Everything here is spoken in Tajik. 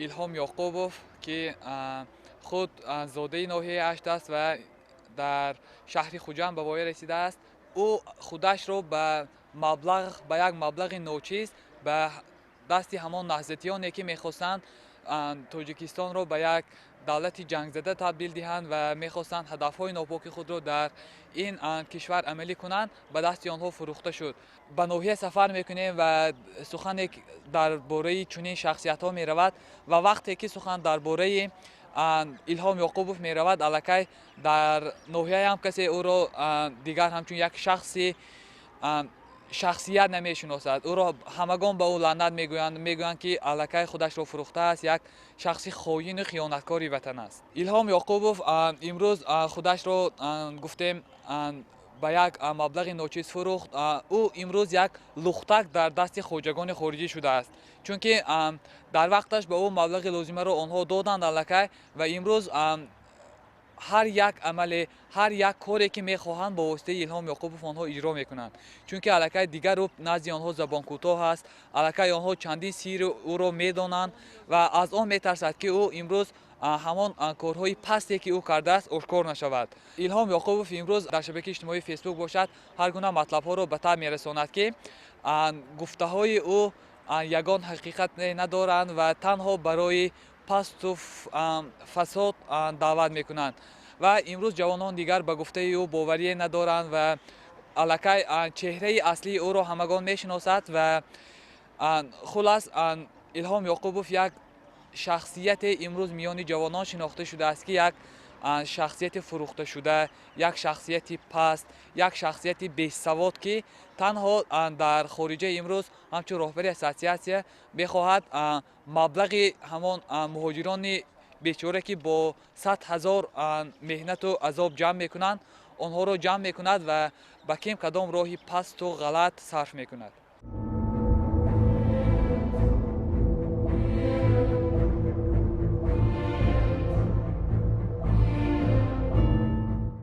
Илҳом Ёқубов, ки худ зодаи ноҳияи Ашт аст ва дар шаҳри Хуҷанд ба воя расидааст. Ӯ худашро ба як маблағи ночиз ба дасти ҳамон наҳзатиёне, ки мехостанд Тоҷикистонро ба як давлати ҷангзада табдил диҳанд ва мехостанд ҳадафҳои нопоки худро дар ин кишвар амалӣ кунанд, ба дасти онҳо фурӯхта шуд. Ба ноҳия сафар мекунем ва сухане дар бораи чунин шахсиятҳо меравад, ва вақте ки сухан дар бораи Илҳом Ёқубов меравад, аллакай дар ноҳияам касе ӯро дигар ҳамчун як шахси шахсият намешиносад. Ӯро ҳамагон ба ӯ лаънат мегӯянд, мегӯянд, ки аллакай худашро фурӯхтааст, як шахси хоину хиёнаткори ватан аст. Илҳом Ёқубов имрӯз худашро, гуфтем, ба як маблағи ночиз фурӯхт. Ӯ имрӯз як лухтак дар дасти хоҷагони хориҷӣ шудааст, чунки дар вақташ ба ӯ маблағи лозимаро онҳо доданд аллакай, ва имрӯз ҳар як амале, ҳар як коре, ки мехоҳанд, бо воситаи Илҳом Ёқубов онҳо иҷро мекунанд, чунки аллакай дигар ӯ назди онҳо забонкӯтоҳ аст. Аллакай онҳо чандин сирри ӯро медонанд ва аз он метарсад, ки ӯ имрӯз ҳамон корҳои пасте, ки ӯ кардааст, ошкор нашавад. Илҳом Ёқубов имрӯз дар шабакаи иҷтимоии Фейсбук бошад, ҳар гуна матлабҳоро ба таб мерасонад, ки гуфтаҳои ӯ ягон ҳақиқат надоранд ва танҳо барои пасту фасод даъват мекунанд. Ва имрӯз ҷавонон дигар ба гуфтаи ӯ боварие надоранд ва аллакай чеҳраи аслии ӯро ҳамагон мешиносад. Ва хулас, Илҳом Ёқубов як шахсияте имрӯз миёни ҷавонон шинохта шудааст, ки як шахсияти фурӯхташуда, як шахсияти паст, як шахсияти бесавод, ки танҳо дар хориҷа имрӯз ҳамчун роҳбари ассотсиатсия мехоҳад маблағи ҳамон муҳоҷирони бечора, ки бо 100 000 меҳнату азоб ҷамъ мекунанд, онҳоро ҷамъ мекунад ва ба ким кадом роҳи пасту ғалат сарф мекунад.